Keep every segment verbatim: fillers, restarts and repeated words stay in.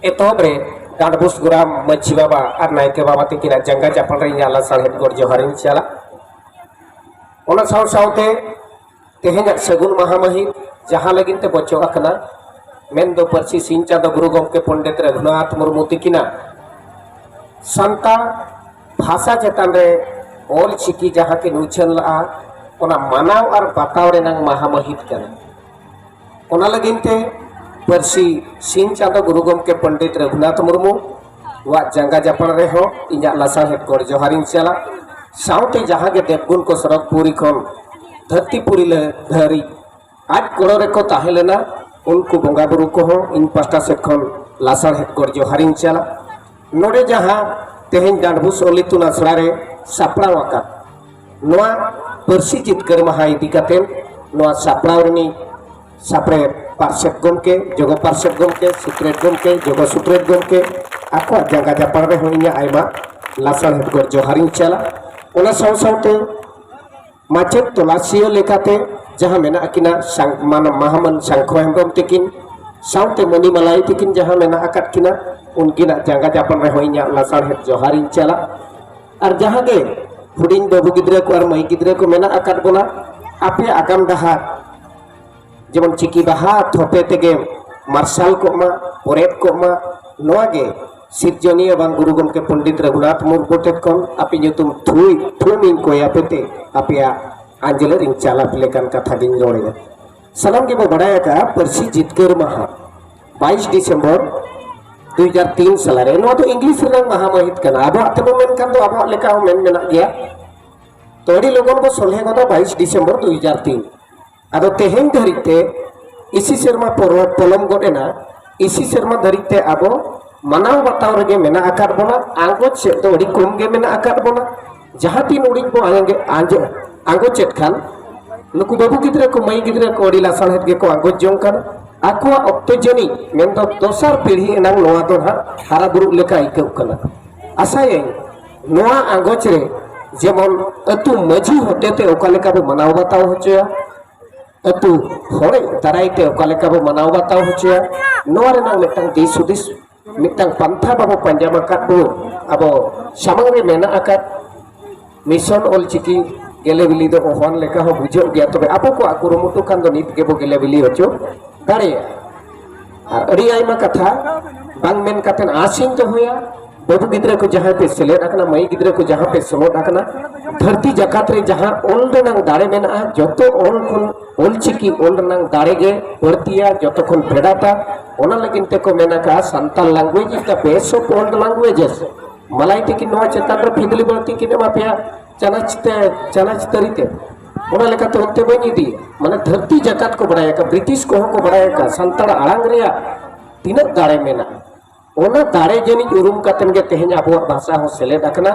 ᱮᱛᱚᱦᱚᱵ ᱨᱮ ᱰᱟᱸᱰᱵᱩᱥ ᱜᱚᱨᱟᱢ ᱢᱟᱹᱡᱷᱤ ᱵᱟᱵᱟ ᱟᱨ ᱱᱟᱭᱠᱮ ᱵᱟᱵᱟ ᱛᱤᱠᱤᱱᱟᱜ ᱡᱟᱸᱜᱟ ᱡᱟᱯᱟᱱ ᱨᱮ ᱤᱧᱟᱹᱜ ᱞᱟᱥᱟᱲᱦᱮᱫ ᱜᱚᱰ ᱡᱚᱦᱟᱨᱤᱧ ᱪᱟᱞᱟ᱾ ᱚᱱᱟ ᱥᱟᱶ ᱥᱟᱶᱛᱮ ᱛᱮᱦᱮᱧᱟᱜ ᱥᱟᱹᱜᱩᱱ ᱢᱟᱦᱟ ᱢᱟᱹᱦᱤᱛ ᱡᱟᱦᱟᱸ ᱞᱟᱹᱜᱤᱫ ᱛᱮ ᱵᱚᱪᱚᱜ ᱟᱠᱟᱱᱟ, ᱢᱮᱱᱫᱚ ᱯᱟᱹᱨᱥᱤ ᱥᱤᱧ ᱪᱟᱸᱫᱚ ᱜᱩᱨᱩ ᱜᱚᱢᱠᱮ ᱯᱚᱱᱰᱤᱛ ᱨᱚᱜᱷᱩᱱᱟᱛᱷ ᱢᱩᱨᱢᱩ ᱛᱤᱠᱤᱱᱟᱜ ᱥᱟᱱᱛᱟᱲ ᱵᱷᱟᱥᱟ ᱪᱮᱛᱟᱱ ᱨᱮ ᱚᱞ ᱪᱤᱠᱤ ᱡᱟᱦᱟᱸ ᱠᱤᱱ ᱩᱪᱷᱟᱹᱱ ᱞᱟᱜᱼᱟ, ᱚᱱᱟ ᱢᱟᱱᱟᱣ ᱟᱨ ᱵᱟᱛᱟᱣ ᱨᱮᱱᱟᱜ ᱢᱟᱦᱟ ᱢᱟᱹᱦᱤᱛ ᱠᱟᱱᱟ᱾ ᱚᱱᱟ ᱞᱟᱹᱜᱤᱫ ᱛᱮ ᱯᱟᱹᱨᱥᱤ ᱥᱤᱧ ᱪᱟᱸᱫᱚ ᱜᱩᱨᱩ ᱜᱚᱢᱠᱮ ᱯᱚᱱᱰᱤᱛ ᱨᱚᱜᱷᱩᱱᱟᱛᱷ ᱢᱩᱨᱢᱩ ᱣᱟᱜ ᱡᱟᱸᱜᱟ ᱡᱟᱯᱟᱱ ᱨᱮᱦᱚᱸ ᱤᱧᱟᱹᱜ ᱞᱟᱥᱟᱲᱦᱮᱫ ᱜᱚᱰ ᱡᱚᱦᱟᱨᱤᱧ ᱪᱟᱞᱟ᱾ ᱥᱟᱶᱛᱮ ᱡᱟᱦᱟᱸ ᱜᱮ ᱫᱮᱵᱽᱜᱩᱱ ᱠᱚ ᱥᱚᱨᱚᱜᱽᱯᱩᱨᱤ ᱠᱷᱚᱱ ᱫᱷᱟᱹᱨᱛᱤ ᱯᱩᱨᱤ ᱞᱮ ᱫᱷᱟᱹᱨᱤᱡ ᱟᱡ ᱜᱚᱲᱚ ᱨᱮᱠᱚ ᱛᱟᱦᱮᱸ ᱞᱮᱱᱟ, ᱩᱱᱠᱩ ᱵᱚᱸᱜᱟ ᱵᱩᱨᱩ ᱠᱚᱦᱚᱸ ᱤᱧ ᱯᱟᱦᱴᱟ ᱥᱮᱫ ᱠᱷᱚᱱ ᱞᱟᱥᱟᱲᱦᱮᱫ ᱜᱚᱰ ᱡᱚᱦᱟᱨᱤᱧ ᱪᱟᱞᱟ᱾ ᱱᱚᱰᱮ ᱡᱟᱦᱟᱸ ᱛᱮᱦᱮᱧ ᱰᱟᱸᱰᱵᱩᱥ ᱚᱞ ᱤᱛᱩᱱ ᱟᱥᱲᱟ ᱨᱮ ᱥᱟᱯᱲᱟᱣ ᱟᱠᱟᱫ ᱱᱚᱣᱟ ᱯᱟᱹᱨᱥᱤ ᱡᱤᱛᱠᱟᱹᱨ ᱢᱟᱦᱟ ᱤᱫᱤ ᱠᱟᱛᱮ ᱱᱚᱣᱟ ᱥᱟᱯᱲᱟᱣ ᱨᱤᱱᱤᱡ ᱥᱟᱯᱲᱮᱫ ᱯᱟᱨᱥᱮᱛ ᱜᱚᱢᱠᱮ, ᱡᱚᱜᱚ ᱯᱟᱨᱥᱮᱛ ᱜᱚᱢᱠᱮ, ᱥᱩᱛᱨᱮᱛ ᱜᱚᱢᱠᱮ, ᱡᱚᱜᱚ ᱥᱩᱛᱨᱮᱛ ᱜᱚᱢᱠᱮ, ᱟᱠᱚᱣᱟᱜ ᱡᱟᱸᱜᱟ ᱡᱟᱯᱟᱜ ᱨᱮᱦᱚᱸ ᱤᱧᱟᱹᱜ ᱟᱭᱢᱟ ᱞᱟᱥᱟᱲᱦᱮᱫ ᱜᱚᱰ ᱡᱚᱦᱟᱨᱤᱧ ᱪᱟᱞᱟ᱾ ᱚᱱᱟ ᱥᱟᱶ ᱥᱟᱶᱛᱮ ᱢᱟᱪᱮᱫ ᱛᱚᱞᱟᱥᱤᱭᱟᱹ ᱞᱮᱠᱟᱛᱮ ᱡᱟᱦᱟᱸ ᱢᱮᱱᱟᱜ ᱠᱤᱱᱟ ᱥᱟᱝ-, ᱢᱟᱱ-, ᱢᱟᱦᱟᱢᱟᱹᱱ ᱥᱟᱝᱠᱷᱚ ᱦᱮᱢᱵᱨᱚᱢ ᱛᱤᱠᱤᱱ ᱥᱟᱶᱛᱮ ᱢᱟᱹᱱᱤ ᱢᱟᱞᱟᱭ ᱛᱤᱠᱤᱱ ᱡᱟᱦᱟᱸ ᱢᱮᱱᱟᱜ ᱟᱠᱟᱫ ᱠᱤᱱᱟ, ᱩᱱᱠᱤᱱᱟᱜ ᱡᱟᱸᱜᱟ ᱡᱟᱯᱟᱜ ᱨᱮᱦᱚᱸ ᱤᱧᱟᱹᱜ ᱞᱟᱥᱟᱲᱦᱮᱫ ᱡᱚᱦᱟᱨᱤᱧ ᱪᱟᱞᱟ᱾ ᱟᱨ ᱡᱟᱦᱟᱸ ᱜᱮ ᱦᱩᱰᱤᱧ ᱵᱟᱹᱵᱩ ᱜᱤᱫᱽᱨᱟᱹ ᱠᱚ ᱟᱨ ᱢᱟᱹᱭ ᱜᱤᱫᱽᱨᱟᱹ ᱠᱚ ᱢᱮᱱᱟᱜ ᱟᱠᱟᱫ ᱵᱚᱱᱟ, ᱟᱯᱮᱭᱟᱜ ᱟᱜᱟᱢ ᱰᱟᱦᱟᱨ ᱡᱮᱢᱚᱱ ᱪᱤᱠᱤ ᱵᱟᱦᱟ ᱛᱷᱚᱯᱮ ᱛᱮᱜᱮ ᱢᱟᱨᱥᱟᱞ ᱠᱚᱜ ᱢᱟ, ᱯᱚᱨᱮᱫ ᱠᱚᱜ ᱢᱟ, ᱱᱚᱣᱟ ᱜᱮ ᱥᱤᱨᱡᱚᱱᱤᱭᱟᱹ ᱵᱟᱝ ᱜᱩᱨᱩ ᱜᱚᱢᱠᱮ ᱯᱚᱱᱰᱤᱛ ᱨᱚᱜᱷᱩᱱᱟᱛᱷ ᱢᱩᱨᱢᱩ ᱴᱷᱮᱱ ᱠᱷᱚᱱ ᱟᱯᱮ ᱧᱩᱛᱩᱢ ᱛᱷᱩᱭ ᱛᱷᱩᱢ ᱤᱧ ᱠᱚᱭ ᱟᱯᱮ ᱛᱮ ᱟᱯᱮᱭᱟᱜ ᱟᱸᱡᱽᱞᱮ ᱨᱤᱧ ᱪᱟᱞᱟᱯ ᱞᱮᱠᱟᱱ ᱠᱟᱛᱷᱟ ᱜᱤᱧ ᱨᱚᱲᱮᱫᱟ᱾ ᱥᱟᱱᱟᱢ ᱜᱮᱵᱚ ᱵᱟᱲᱟᱭ ᱟᱠᱟᱫᱼᱟ, ᱯᱟᱹᱨᱥᱤ ᱡᱤᱛᱠᱟᱹᱨ ᱢᱟᱦᱟ ᱵᱟᱭᱤᱥ ᱰᱤᱥᱮᱢᱵᱚᱨ ᱫᱩ ᱦᱟᱡᱟᱨ ᱛᱤᱱ ᱥᱟᱞ ᱨᱮ, ᱱᱚᱣᱟ ᱫᱚ ᱤᱝᱞᱤᱥ ᱨᱮᱱᱟᱜ ᱢᱟᱦᱟ ᱢᱟᱹᱦᱤᱛ ᱠᱟᱱᱟ᱾ ᱟᱵᱚᱣᱟᱜ ᱛᱮᱵᱚ ᱢᱮᱱᱠᱷᱟᱱ ᱫᱚ ᱟᱵᱚᱣᱟᱜ ᱞᱮᱠᱟ ᱦᱚᱸ ᱢᱮᱱ ᱢᱮᱱᱟᱜ ᱜᱮᱭᱟ᱾ ᱛᱚ ᱟᱹᱰᱤ ᱞᱚᱜᱚᱱ ᱵᱚ ᱥᱚᱞᱦᱮ ᱜᱚᱫᱟ ᱵᱟᱭᱤᱥ ᱰᱤᱥᱮᱢᱵᱚᱨ ᱫᱩ ᱦᱟᱡᱟᱨ ᱛᱤᱱ᱾ ᱟᱫᱚ ᱛᱮᱦᱮᱧ ᱫᱷᱟᱹᱨᱤᱡ ᱛᱮ ᱤᱥᱤ ᱥᱮᱨᱢᱟ ᱯᱚᱨᱚᱵᱽ ᱯᱚᱞᱚᱢ ᱜᱚᱫ ᱮᱱᱟ᱾ ᱤᱥᱤ ᱥᱮᱨᱢᱟ ᱫᱷᱟᱹᱨᱤᱡ ᱛᱮ ᱟᱵᱚ ᱢᱟᱱᱟᱣ ᱵᱟᱛᱟᱣ ᱨᱮᱜᱮ ᱢᱮᱱᱟᱜ ᱟᱠᱟᱫ ᱵᱚᱱᱟ᱾ ᱟᱸᱜᱚᱪ ᱥᱮᱫ ᱫᱚ ᱟᱹᱰᱤ ᱠᱚᱢ ᱜᱮ ᱢᱮᱱᱟᱜ ᱟᱠᱟᱫ ᱵᱚᱱᱟ᱾ ᱡᱟᱦᱟᱸ ᱛᱤᱱ ᱩᱰᱤᱡ ᱵᱚ ᱟᱸᱜᱮ-, ᱟᱸᱡᱮ-, ᱟᱸᱜᱚᱪᱮᱫ ᱠᱷᱟᱱ, ᱱᱩᱠᱩ ᱵᱟᱹᱵᱩ ᱜᱤᱫᱽᱨᱟᱹ ᱠᱚ, ᱢᱟᱹᱭ ᱜᱤᱫᱽᱨᱟᱹ ᱠᱚ ᱟᱹᱰᱤ ᱞᱟᱥᱟᱲᱦᱮᱫ ᱜᱮᱠᱚ ᱟᱸᱜᱚᱪ ᱡᱚᱝ ᱠᱟᱱᱟ᱾ ᱟᱠᱚᱣᱟᱜ ᱚᱠᱛᱚ ᱡᱟᱹᱱᱤᱡ ᱢᱮᱱᱫᱚ ᱫᱚᱥᱟᱨ ᱯᱤᱲᱦᱤ ᱮᱱᱟᱝ ᱱᱚᱣᱟ ᱫᱚ ᱱᱟᱦᱟᱜ ᱦᱟᱨᱟ ᱵᱩᱨᱩᱜ ᱞᱮᱠᱟ ᱟᱹᱭᱠᱟᱹᱜ ᱠᱟᱱᱟ᱾ ᱟᱥᱟᱭᱟᱹᱧ ᱱᱚᱣᱟ ᱟᱸᱜᱚᱪ ᱨᱮ ᱡᱮᱢᱚᱱ ᱟᱹᱛᱩ ᱢᱟᱹᱡᱷᱤ ᱦᱚᱛᱮᱛᱮ ᱚᱠᱟ ᱞᱮᱠᱟ ᱵᱚ ᱢᱟᱱᱟᱣ ᱵᱟᱛᱟᱣ ᱦᱚᱪᱚᱭᱟ, ᱟᱹᱛᱩ ᱦᱚᱲ ᱫᱟᱨᱟᱭ ᱛᱮ ᱚᱠᱟ ᱞᱮᱠᱟ ᱵᱚ ᱢᱟᱱᱟᱣ ᱵᱟᱛᱟᱣ ᱦᱚᱪᱚᱭᱟ, ᱱᱚᱣᱟ ᱨᱮᱱᱟᱜ ᱢᱤᱫᱴᱟᱝ ᱫᱤᱥ ᱦᱩᱫᱤᱥ ᱢᱤᱫᱴᱟᱝ ᱯᱟᱱᱛᱷᱟ ᱵᱟᱵᱚ ᱯᱟᱸᱡᱟ ᱟᱠᱟᱫ ᱵᱚ, ᱟᱵᱚ ᱥᱟᱢᱟᱝ ᱨᱮ ᱢᱮᱱᱟᱜ ᱟᱠᱟᱫ ᱢᱤᱥᱚᱱ ᱚᱞᱪᱤᱠᱤ ᱜᱮᱞᱮ ᱵᱤᱞᱤ ᱫᱚ ᱚᱦᱚᱣᱟᱱ ᱞᱮᱠᱟ ᱦᱚᱸ ᱵᱩᱡᱷᱟᱹᱜ ᱜᱮᱭᱟ᱾ ᱛᱚᱵᱮ ᱟᱵᱚ ᱠᱚᱣᱟᱜ ᱠᱩᱨᱩᱢᱩᱴᱩ ᱠᱷᱟᱱ ᱫᱚ ᱱᱤᱛ ᱜᱮᱵᱚ ᱜᱮᱞᱮ ᱵᱤᱞᱤ ᱦᱚᱪᱚ ᱫᱟᱲᱮᱭᱟᱜᱼᱟ᱾ ᱟᱨ ᱟᱹᱰᱤ ᱟᱭᱢᱟ ᱠᱟᱛᱷᱟ ᱵᱟᱝ ᱢᱮᱱ ᱠᱟᱛᱮᱫ ᱟᱥᱤᱧ ᱫᱚᱦᱚᱭᱟ, ᱵᱟᱹᱵᱩ ᱜᱤᱫᱽᱨᱟᱹ ᱠᱚ ᱡᱟᱦᱟᱸᱭ ᱯᱮ ᱥᱮᱞᱮᱫ ᱟᱠᱟᱱᱟ, ᱢᱟᱹᱭ ᱜᱤᱫᱽᱨᱟᱹ ᱠᱚ ᱡᱟᱦᱟᱸ ᱯᱮ ᱥᱮᱞᱮᱫ ᱟᱠᱟᱱᱟ, ᱫᱷᱟᱹᱨᱛᱤ ᱡᱟᱠᱟᱛ ᱨᱮ ᱡᱟᱦᱟᱸ ᱚᱞ ᱨᱮᱱᱟᱝ ᱫᱟᱲᱮ ᱢᱮᱱᱟᱜᱼᱟ, ᱡᱚᱛᱚ ᱚᱞ ᱠᱷᱚᱱ ᱚᱞᱪᱤᱠᱤ ᱚᱞ ᱨᱮᱱᱟᱝ ᱫᱟᱲᱮ ᱜᱮ ᱵᱟᱹᱲᱛᱤᱭᱟ, ᱡᱚᱛᱚ ᱠᱷᱚᱱ ᱯᱷᱮᱰᱟᱛᱟ᱾ ᱚᱱᱟ ᱞᱟᱹᱜᱤᱫ ᱛᱮᱠᱚ ᱢᱮᱱ ᱟᱠᱟᱫᱼᱟ, "Santal language is the best of all the languages." ᱢᱟᱞᱟᱭ ᱛᱤᱠᱤᱱ ᱱᱚᱣᱟ ᱪᱮᱛᱟᱱ ᱨᱮ ᱯᱷᱤᱫᱽᱞᱤ ᱵᱟᱹᱲᱛᱤ ᱠᱤᱱ ᱮᱢᱟ ᱯᱮᱭᱟ, ᱪᱟᱱᱟᱪ ᱛᱮ, ᱪᱟᱱᱟᱪ ᱛᱟᱹᱨᱤ ᱛᱮ᱾ ᱚᱱᱟ ᱞᱮᱠᱟᱛᱮ ᱚᱱᱛᱮ ᱵᱟᱹᱧ ᱤᱫᱤᱭᱟ᱾ ᱢᱟᱱᱮ ᱫᱷᱟᱹᱨᱛᱤ ᱡᱟᱠᱟᱛ ᱠᱚ ᱵᱟᱲᱟᱭ ᱟᱠᱟᱫ, ᱵᱨᱤᱴᱤᱥ ᱠᱚᱦᱚᱸ ᱠᱚ ᱵᱟᱲᱟᱭ ᱟᱠᱟᱫ ᱥᱟᱱᱛᱟᱲ ᱟᱲᱟᱝ ᱨᱮᱭᱟᱜ ᱛᱤᱱᱟᱹᱜ ᱫᱟᱲᱮ ᱢᱮᱱᱟᱜᱼᱟ᱾ ᱚᱱᱟ ᱫᱟᱲᱮ ᱡᱟᱹᱱᱤᱡ ᱩᱨᱩᱢ ᱠᱟᱛᱮᱱ ᱜᱮ ᱛᱮᱦᱮᱧ ᱟᱵᱚᱣᱟᱜ ᱵᱷᱟᱥᱟ ᱦᱚᱸ ᱥᱮᱞᱮᱫ ᱟᱠᱟᱱᱟ᱾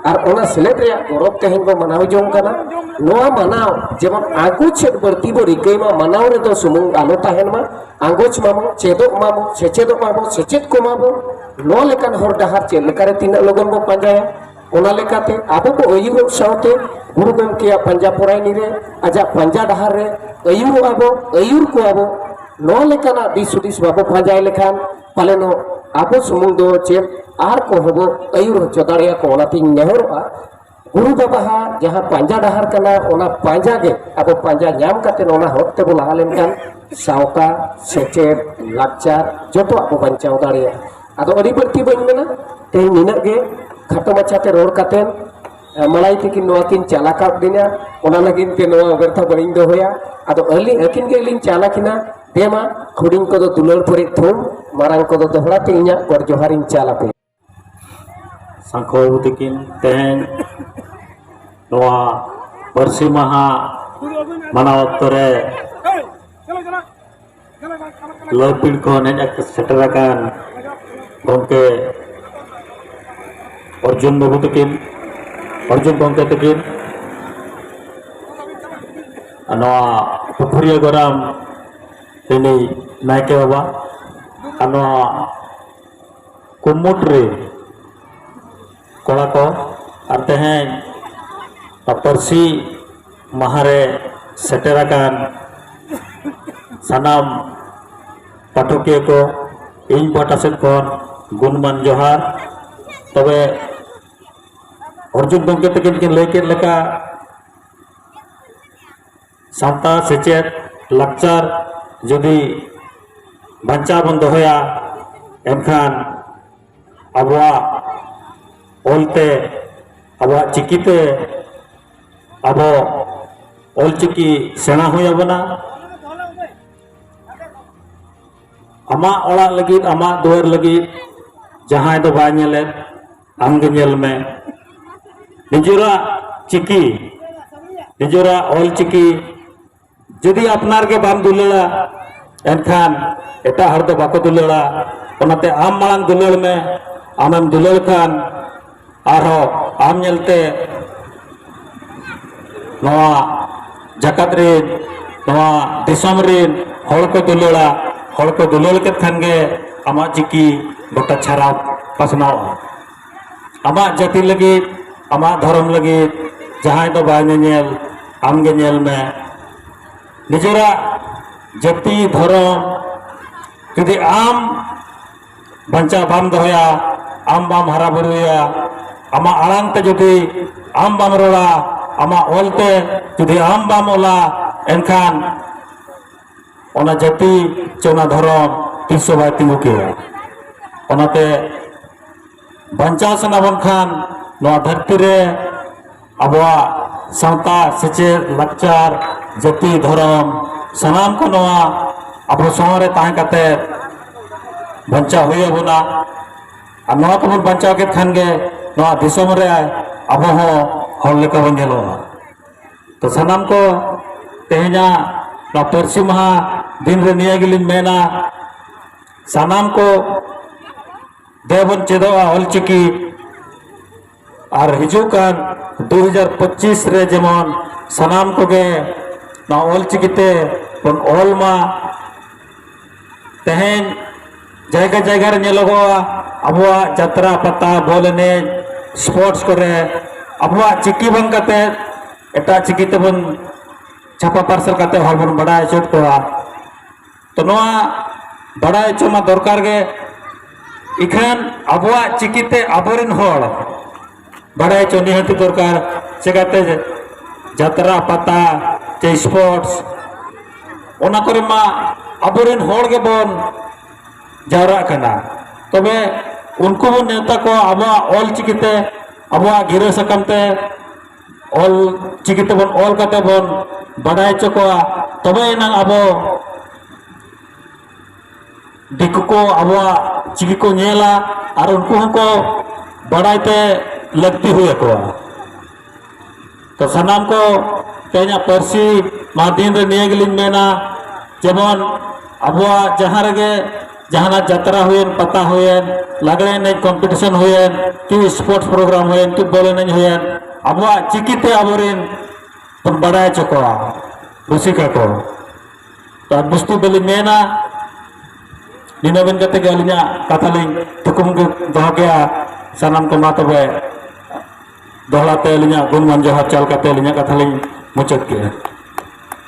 ᱟᱨ ᱚᱱᱟ ᱥᱮᱞᱮᱫ ᱨᱮᱭᱟᱜ ᱜᱚᱨᱚᱵᱽ ᱛᱮᱦᱮᱧ ᱵᱚ ᱢᱟᱱᱟᱣ ᱡᱚᱝ ᱠᱟᱱᱟ᱾ ᱱᱚᱣᱟ ᱢᱟᱱᱟᱣ ᱡᱮᱢᱚᱱ ᱟᱸᱜᱚᱪ ᱥᱮᱫ ᱵᱟᱹᱲᱛᱤ ᱵᱚ ᱨᱤᱠᱟᱹᱭ ᱢᱟ, ᱢᱟᱱᱟᱣ ᱨᱮᱫᱚ ᱥᱩᱢᱩᱝ ᱟᱞᱚ ᱛᱟᱦᱮᱱ ᱢᱟ᱾ ᱟᱸᱜᱚᱪ ᱢᱟᱵᱚ, ᱪᱮᱫᱚᱜ ᱢᱟᱵᱚ, ᱥᱮᱪᱮᱫᱚᱜ ᱢᱟᱵᱚ, ᱥᱮᱪᱮᱫ ᱠᱚ ᱢᱟᱵᱚ᱾ ᱱᱚᱣᱟ ᱞᱮᱠᱟᱱ ᱦᱚᱨ ᱰᱟᱦᱟᱨ ᱪᱮᱫ ᱞᱮᱠᱟᱨᱮ ᱛᱤᱱᱟᱹᱜ ᱞᱚᱜᱚᱱ ᱵᱚ ᱯᱟᱸᱡᱟᱭᱟ? ᱚᱱᱟ ᱞᱮᱠᱟᱛᱮ ᱟᱵᱚ ᱠᱚ ᱟᱹᱭᱩᱨᱚᱜ ᱥᱟᱶᱛᱮ ᱜᱩᱨᱩ ᱜᱚᱢᱠᱮᱭᱟᱜ ᱯᱟᱸᱡᱟ ᱯᱚᱨᱟᱭᱱᱤ ᱨᱮ, ᱟᱡᱟᱜ ᱯᱟᱸᱡᱟ ᱰᱟᱦᱟᱨ ᱨᱮ ᱟᱹᱭᱩᱨᱚᱜ ᱟᱵᱚ, ᱟᱹᱭᱩᱨ ᱠᱚᱣᱟ ᱵᱚ᱾ ᱱᱚᱣᱟ ᱞᱮᱠᱟᱱᱟᱜ ᱫᱤᱥ ᱦᱩᱫᱤᱥ ᱵᱟᱵᱚ ᱯᱟᱸᱡᱟᱭ ᱞᱮᱠᱷᱟᱱ ᱯᱟᱞᱮᱱᱚᱜ ᱟᱵᱚ ᱥᱩᱢᱩᱝ ᱫᱚ ᱪᱮᱫ, ᱟᱨ ᱠᱚᱦᱚᱸ ᱵᱚ ᱟᱹᱭᱩᱨ ᱦᱚᱪᱚ ᱫᱟᱲᱮᱭᱟᱠᱚ᱾ ᱚᱱᱟᱛᱤᱧ ᱱᱮᱦᱚᱨᱚᱜᱼᱟ, ᱜᱩᱨᱩ ᱵᱟᱵᱟᱣᱟᱜ ᱡᱟᱦᱟᱸ ᱯᱟᱸᱡᱟ ᱰᱟᱦᱟᱨ ᱠᱟᱱᱟ, ᱚᱱᱟ ᱯᱟᱸᱡᱟ ᱜᱮ ᱟᱵᱚ ᱯᱟᱸᱡᱟ ᱧᱟᱢ ᱠᱟᱛᱮ ᱚᱱᱟ ᱦᱚᱨ ᱛᱮᱵᱚ ᱞᱟᱦᱟ ᱞᱮᱱᱠᱷᱟᱱ ᱥᱟᱶᱛᱟ, ᱥᱮᱪᱮᱫ, ᱞᱟᱠᱪᱟᱨ ᱡᱚᱛᱚᱣᱟᱜ ᱵᱚ ᱵᱟᱧᱪᱟᱣ ᱫᱟᱲᱮᱭᱟᱜᱼᱟ᱾ ᱟᱫᱚ ᱟᱹᱰᱤ ᱵᱟᱹᱲᱛᱤ ᱵᱟᱹᱧ ᱢᱮᱱᱟ, ᱛᱮᱦᱮᱧ ᱱᱤᱱᱟᱹᱜ ᱜᱮ ᱠᱷᱟᱴᱚ ᱢᱟᱪᱷᱟᱛᱮ ᱨᱚᱲ ᱠᱟᱛᱮ, ᱮ, ᱢᱟᱞᱟᱭ ᱛᱤᱠᱤᱱ ᱱᱚᱣᱟ ᱠᱤᱱ ᱪᱟᱞ ᱟᱠᱟᱫ ᱞᱤᱧᱟ, ᱚᱱᱟ ᱞᱟᱹᱜᱤᱫ ᱛᱮ ᱱᱚᱣᱟ ᱵᱮᱨᱛᱷᱟ ᱵᱟᱹᱞᱤᱧ ᱫᱚᱦᱚᱭᱟ᱾ ᱟᱫᱚ ᱟᱹᱞᱤᱧ ᱟᱹᱠᱤᱱ ᱜᱮᱞᱤᱧ ᱪᱟᱞ ᱟᱹᱠᱤᱱᱟ᱾ ᱫᱮᱢᱟ, ᱦᱩᱰᱤᱧ ᱠᱚᱫᱚ ᱫᱩᱞᱟᱹᱲ ᱯᱮᱨᱮᱡ ᱛᱷᱩᱢ, ᱢᱟᱨᱟᱝ ᱠᱚᱫᱚ ᱫᱚᱦᱲᱟ ᱛᱮ ᱤᱧᱟᱹᱜ ᱜᱚᱰ ᱡᱚᱦᱟᱨᱤᱧ ᱪᱟᱞ ᱟᱯᱮ᱾ ᱥᱟᱝᱠᱷᱚ ᱵᱟᱹᱵᱩ ᱛᱟᱹᱠᱤᱱ ᱛᱮᱦᱮᱧ ᱱᱚᱣᱟ ᱯᱟᱹᱨᱥᱤ ᱢᱟᱦᱟ ᱢᱟᱱᱟᱣ ᱚᱠᱛᱚ ᱨᱮ ᱞᱟᱹᱣᱯᱤᱲ ᱠᱷᱚᱱ ᱦᱮᱡ ᱥᱮᱴᱮᱨ ᱟᱠᱟᱱ ᱜᱚᱢᱠᱮ ᱚᱨᱡᱩᱱ ᱵᱟᱹᱵᱩ ᱛᱟᱹᱠᱤᱱ, ᱚᱨᱡᱩᱱ ᱜᱚᱢᱠᱮ ᱛᱟᱹᱠᱤᱱ, ᱟᱨ ᱱᱚᱣᱟ ᱯᱩᱠᱷᱩᱨᱤᱭᱟᱹ ᱜᱚᱨᱟᱢ ᱨᱤᱱᱤᱡ ᱱᱟᱭᱠᱮ ᱵᱟᱵᱟ, ᱟᱨ ᱱᱚᱣᱟ ᱠᱩᱢᱩᱴ ᱨᱮ ᱠᱚᱲᱟ ᱠᱚ, ᱟᱨ ᱛᱮᱦᱮᱧ ᱯᱟᱹᱨᱥᱤ ᱢᱟᱦᱟ ᱨᱮ ᱥᱮᱴᱮᱨ ᱟᱠᱟᱱ ᱥᱟᱱᱟᱢ ᱯᱟᱴᱷᱚᱠᱤᱭᱟᱹ ᱠᱚ, ᱤᱧ ᱯᱟᱦᱴᱟ ᱥᱮᱫ ᱠᱷᱚᱱ ᱜᱩᱱᱢᱟᱱ ᱡᱚᱦᱟᱨ᱾ ᱛᱚᱵᱮ ᱚᱨᱡᱩᱱ ᱜᱚᱢᱠᱮ ᱛᱟᱹᱠᱤᱱ ᱠᱤᱱ ᱞᱟᱹᱭ ᱠᱮᱫ ᱞᱮᱠᱟ, ᱥᱟᱶᱛᱟ, ᱥᱮᱪᱮᱫ, ᱞᱟᱠᱪᱟᱨ ᱡᱩᱫᱤ ᱵᱟᱧᱪᱟᱣ ᱵᱚᱱ ᱫᱚᱦᱚᱭᱟ, ᱮᱱᱠᱷᱟᱱ ᱟᱵᱚᱣᱟᱜ ᱚᱞᱛᱮ, ᱟᱵᱚᱣᱟᱜ ᱪᱤᱠᱤᱛᱮ ᱟᱵᱚ ᱚᱞᱪᱤᱠᱤ ᱥᱮᱬᱟ ᱦᱩᱭ ᱟᱵᱚᱱᱟ᱾ ᱟᱢᱟᱜ ᱚᱲᱟᱜ ᱞᱟᱹᱜᱤᱫ, ᱟᱢᱟᱜ ᱫᱩᱣᱟᱹᱨ ᱞᱟᱹᱜᱤᱫ ᱡᱟᱦᱟᱸᱭ ᱫᱚ ᱵᱟᱭ ᱧᱮᱞᱮᱫ, ᱟᱢᱜᱮ ᱧᱮᱞ ᱢᱮ᱾ ᱱᱤᱡᱮᱨᱟᱜ ᱪᱤᱠᱤ, ᱱᱤᱡᱮᱨᱟᱜ ᱚᱞᱪᱤᱠᱤ ᱡᱩᱫᱤ ᱟᱯᱱᱟᱨ ᱜᱮ ᱵᱟᱢ ᱫᱩᱞᱟᱹᱲᱟ, ᱮᱱᱠᱷᱟᱱ ᱮᱴᱟᱜ ᱦᱚᱲ ᱫᱚ ᱵᱟᱠᱚ ᱫᱩᱞᱟᱹᱲᱟ᱾ ᱚᱱᱟᱛᱮ ᱟᱢ ᱢᱟᱲᱟᱝ ᱫᱩᱞᱟᱹᱲ ᱢᱮ᱾ ᱟᱢᱮᱢ ᱫᱩᱞᱟᱹᱲ ᱠᱷᱟᱱ ᱟᱨᱦᱚᱸ ᱟᱢ ᱧᱮᱞᱛᱮ ᱱᱚᱣᱟ ᱡᱟᱠᱟᱛ ᱨᱮᱱ, ᱱᱚᱣᱟ ᱫᱤᱥᱚᱢ ᱨᱮᱱ ᱦᱚᱲ ᱠᱚ ᱫᱩᱞᱟᱹᱲᱟ᱾ ᱦᱚᱲ ᱠᱚ ᱫᱩᱞᱟᱹᱲ ᱠᱮᱫ ᱠᱷᱟᱱ ᱜᱮ ᱟᱢᱟᱜ ᱪᱤᱠᱤ ᱜᱚᱴᱟ ᱪᱷᱟᱨᱟᱣ ᱯᱟᱥᱱᱟᱣᱚᱜᱼᱟ᱾ ᱟᱢᱟᱜ ᱡᱟᱹᱛᱤ ᱞᱟᱹᱜᱤᱫ, ᱟᱢᱟᱜ ᱫᱷᱚᱨᱚᱢ ᱞᱟᱹᱜᱤᱫ ᱡᱟᱦᱟᱸᱭ ᱫᱚ ᱵᱟᱭ ᱧᱮᱧᱮᱞ, ᱟᱢ ᱜᱮ ᱧᱮᱞ ᱢᱮ᱾ ᱱᱤᱡᱮᱨᱟᱜ ᱡᱟᱹᱛᱤ, ᱫᱷᱚᱨᱚᱢ ᱡᱩᱫᱤ ᱟᱢ ᱵᱟᱧᱪᱟᱣ ᱵᱟᱢ ᱫᱚᱦᱚᱭᱟ, ᱟᱢ ᱵᱟᱢ ᱦᱟᱨᱟ ᱵᱩᱨᱩᱭᱟ, ᱟᱢᱟᱜ ᱟᱲᱟᱝ ᱛᱮ ᱡᱩᱫᱤ ᱟᱢ ᱵᱟᱢ ᱨᱚᱲᱟ, ᱟᱢᱟᱜ ᱚᱞ ᱛᱮ ᱡᱩᱫᱤ ᱟᱢ ᱵᱟᱢ ᱚᱞᱟ, ᱮᱱᱠᱷᱟᱱ ᱚᱱᱟ ᱡᱟᱹᱛᱤ ᱪᱮ ᱚᱱᱟ ᱫᱷᱚᱨᱚᱢ ᱛᱤᱥ ᱦᱚᱸ ᱵᱟᱭ ᱛᱤᱸᱜᱩ ᱠᱮᱭᱟ᱾ ᱚᱱᱟᱛᱮ ᱵᱟᱧᱪᱟᱣ ᱥᱟᱱᱟ ᱵᱚᱱ ᱠᱷᱟᱱ, ᱱᱚᱣᱟ ᱫᱷᱟᱹᱨᱛᱤ ᱨᱮ ᱟᱵᱚᱣᱟᱜ ᱥᱟᱶᱛᱟ, ᱥᱮᱪᱮᱫ, ᱞᱟᱠᱪᱟᱨ, ᱡᱟᱹᱛᱤ, ᱫᱷᱚᱨᱚᱢ, ᱥᱟᱱᱟᱢ ᱠᱚ ᱱᱚᱣᱟ ᱟᱵᱚ ᱥᱟᱶ ᱨᱮ ᱛᱟᱦᱮᱸ ᱠᱟᱛᱮ ᱵᱟᱧᱪᱟᱣ ᱦᱩᱭ ᱟᱵᱚᱱᱟ᱾ ᱟᱨ ᱱᱚᱣᱟ ᱠᱚᱵᱚᱱ ᱵᱟᱧᱪᱟᱣ ᱠᱮᱫ ᱠᱷᱟᱱ ᱜᱮ ᱱᱚᱣᱟ ᱫᱤᱥᱚᱢ ᱨᱮ ᱟᱵᱚ ᱦᱚᱸ ᱦᱚᱲ ᱞᱮᱠᱟ ᱵᱚᱱ ᱧᱮᱞᱚᱜᱼᱟ᱾ ᱛᱚ ᱥᱟᱱᱟᱢ ᱠᱚ, ᱛᱮᱦᱮᱧᱟᱜ ᱱᱚᱣᱟ ᱯᱟᱹᱨᱥᱤ ᱢᱟᱦᱟ ᱫᱤᱱ ᱨᱮ ᱱᱤᱭᱟᱹ ᱜᱮᱞᱤᱧ ᱢᱮᱱᱟ, ᱥᱟᱱᱟᱢ ᱠᱚ ᱫᱮᱵᱚᱱ ᱪᱮᱫᱚᱜᱼᱟ ᱚᱞᱪᱤᱠᱤ᱾ ᱟᱨ ᱦᱤᱡᱩᱜ ᱠᱟᱱ ᱫᱩ ᱦᱟᱡᱟᱨ ᱯᱚᱸᱪᱤᱥ ᱨᱮ ᱡᱮᱢᱚᱱ ᱥᱟᱱᱟᱢ ᱠᱚᱜᱮ ᱱᱚᱣᱟ ᱚᱞᱪᱤᱠᱤ ᱛᱮ ᱵᱚᱱ ᱚᱞ ᱢᱟ᱾ ᱛᱮᱦᱮᱧ ᱡᱟᱭᱜᱟ ᱡᱟᱭᱜᱟ ᱨᱮ ᱧᱮᱞᱚᱜᱚᱜᱼᱟ, ᱟᱵᱚᱣᱟᱜ ᱡᱟᱛᱨᱟ, ᱯᱟᱛᱟ, ᱵᱚᱞ ᱮᱱᱮᱡ, ᱥᱯᱳᱨᱴᱥ ᱠᱚᱨᱮ ᱟᱵᱚᱣᱟᱜ ᱪᱤᱠᱤ ᱵᱟᱝ ᱠᱟᱛᱮ ᱮᱴᱟᱜ ᱪᱤᱠᱤ ᱛᱮᱵᱚᱱ ᱪᱷᱟᱯᱟ ᱯᱟᱨᱥᱟᱞ ᱠᱟᱛᱮ ᱦᱚᱲ ᱵᱚᱱ ᱵᱟᱰᱟᱭ ᱦᱚᱪᱚᱭᱮᱫ ᱠᱚᱣᱟ᱾ ᱛᱚ ᱱᱚᱣᱟ ᱵᱟᱲᱟᱭ ᱦᱚᱪᱚ ᱢᱟ ᱫᱚᱨᱠᱟᱨ ᱜᱮ᱾ ᱤᱠᱷᱟᱹᱱ ᱟᱵᱚᱣᱟᱜ ᱪᱤᱠᱤᱛᱮ ᱟᱵᱚᱨᱮᱱ ᱦᱚᱲ ᱵᱟᱲᱟᱭ ᱦᱚᱪᱚ ᱱᱤᱦᱟᱹᱛ ᱫᱚᱨᱠᱟᱨ᱾ ᱪᱮᱠᱟᱛᱮ ᱡᱟᱛᱨᱟ ᱯᱟᱛᱟ ᱪᱮ ᱥᱯᱳᱨᱴᱥ, ᱚᱱᱟ ᱠᱚᱨᱮ ᱢᱟ ᱟᱵᱚᱨᱮᱱ ᱦᱚᱲ ᱜᱮᱵᱚᱱ ᱡᱟᱣᱨᱟᱜ ᱠᱟᱱᱟ᱾ ᱛᱚᱵᱮ ᱩᱱᱠᱩ ᱵᱚᱱ ᱱᱮᱣᱛᱟ ᱠᱚᱣᱟ ᱟᱵᱚᱣᱟᱜ ᱚᱞ ᱪᱤᱠᱤᱛᱮ, ᱟᱵᱚᱣᱟᱜ ᱜᱤᱨᱟᱹ ᱥᱟᱠᱟᱢ ᱛᱮ, ᱚᱞ ᱪᱤᱠᱤ ᱛᱮᱵᱚᱱ ᱚᱞ ᱠᱟᱛᱮ ᱵᱚᱱ ᱵᱟᱰᱟᱭ ᱦᱚᱪᱚ ᱠᱚᱣᱟ᱾ ᱛᱚᱵᱮ ᱮᱱᱟᱝ ᱟᱵᱚ ᱫᱤᱠᱩ ᱠᱚ ᱟᱵᱚᱣᱟᱜ ᱪᱤᱠᱤ ᱠᱚ ᱧᱮᱞᱟ ᱟᱨ ᱩᱱᱠᱩ ᱦᱚᱸᱠᱚ ᱵᱟᱰᱟᱭ ᱛᱮ ᱞᱟᱹᱠᱛᱤ ᱦᱩᱭ ᱟᱠᱚᱣᱟ᱾ ᱛᱚ ᱥᱟᱱᱟᱢ ᱠᱚ ᱛᱮᱦᱮᱧᱟᱜ ᱯᱟᱹᱨᱥᱤ ᱢᱟᱦᱟ ᱫᱤᱱ ᱨᱮ ᱱᱤᱭᱟᱹ ᱜᱮᱞᱤᱧ ᱢᱮᱱᱟ, ᱡᱮᱢᱚᱱ ᱟᱵᱚᱣᱟᱜ ᱡᱟᱦᱟᱸ ᱨᱮᱜᱮ ᱡᱟᱦᱟᱱᱟᱜ ᱡᱟᱛᱨᱟ ᱦᱩᱭᱮᱱ, ᱯᱟᱛᱟ ᱦᱩᱭᱮᱱ, ᱞᱟᱜᱽᱲᱮ ᱮᱱᱮᱡ ᱠᱚᱢᱯᱤᱴᱤᱥᱚᱱ ᱦᱩᱭᱮᱱ, ᱠᱤ ᱥᱯᱳᱨᱴᱥ ᱯᱨᱳᱜᱨᱟᱢ ᱦᱩᱭᱮᱱ, ᱠᱤ ᱵᱚᱞ ᱮᱱᱮᱡ ᱦᱩᱭᱮᱱ, ᱟᱵᱚᱣᱟᱜ ᱪᱤᱠᱤᱛᱮ ᱟᱵᱚᱨᱮᱱ ᱵᱚᱱ ᱵᱟᱰᱟᱭ ᱦᱚᱪᱚ ᱠᱚᱣᱟ ᱨᱩᱥᱤᱠᱟ ᱠᱚ᱾ ᱛᱚ ᱵᱩᱥᱛᱤ ᱵᱟᱹᱞᱤᱧ ᱢᱮᱱᱟ, ᱱᱤᱱᱟᱹ ᱢᱮᱱ ᱠᱟᱛᱮ ᱜᱮ ᱟᱹᱞᱤᱧᱟᱜ ᱠᱟᱛᱷᱟ ᱞᱤᱧ ᱛᱷᱩᱠᱩᱢ ᱫᱚᱦᱚ ᱠᱮᱜᱼᱟ᱾ ᱥᱟᱱᱟᱢ ᱠᱚ ᱢᱟ ᱛᱚᱵᱮ ᱫᱚᱦᱲᱟ ᱛᱮ ᱟᱹᱞᱤᱧᱟᱜ ᱜᱩᱱ ᱢᱟᱱ ᱡᱚᱦᱟᱨ ᱪᱟᱞ ᱠᱟᱛᱮ ᱟᱹᱞᱤᱧᱟᱜ ᱠᱟᱛᱷᱟ ᱞᱤᱧ ᱢᱩᱪᱟᱹᱫ ᱠᱮᱜᱼᱟ᱾